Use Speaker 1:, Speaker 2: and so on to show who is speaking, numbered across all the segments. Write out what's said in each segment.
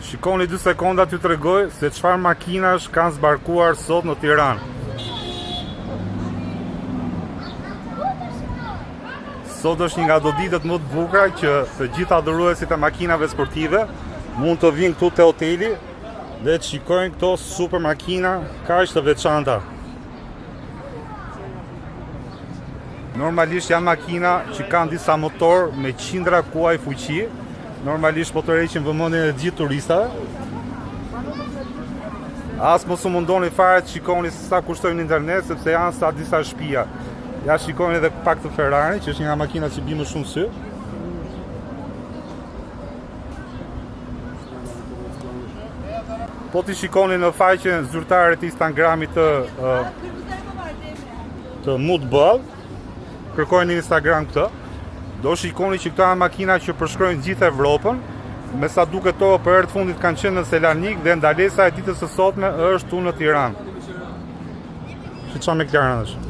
Speaker 1: Shikoni 2 sekonda t'ju tregoj se çfarë makinash kanë zbarkuar sot në Tiranë. Sot është një nga ato ditët më të bukura që të gjithë adhuruesit e makinave sportive mund të vinë këtu te hoteli dhe të shikojnë këto super makina kaq të veçanta. Normalisht janë makina që kanë disa motor me qindra kuaj fuqi. Normalisht po tërheqin vëmendjen e gjithë turistave. As mos u mundoni fare të shikoni se sa kushtojnë në internet, sepse janë sa disa shtëpia. Ja shikoni edhe pak të Ferrari, që është një nga makinat që bie më shumë sy. Po t'i shikoni në faqen zyrtare të Instagramit të të Mudball, kërkojeni në Instagram këtë, do shikoni që këto janë makina që përshkojnë gjithë Evropën, me sa duket to për herë të fundit kanë qenë në Selanik dhe ndalesa e ditës së sotme është këtu në Tiranë. Që ça McLaren është?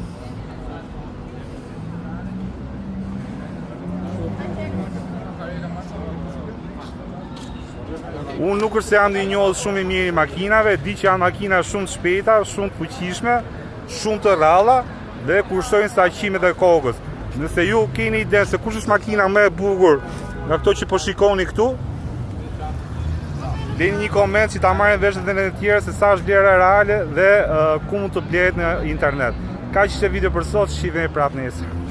Speaker 1: Unë nuk është se jam një njohës shumë i mirë i makinave, di që janë makina shumë të shpejta, shumë të fuqishme, shumë të rralla dhe kushtojnë sa qimet e kokës. Nëse ju keni ide se kush është makina më e bukur nga këto që po shikoni këtu, lini një koment që ta marrin vesh edhe të tjerë se sa është vlera reale dhe uh, ku mund të blehet në internet. Kaq ishte video për sot, shihemi prapë nesër.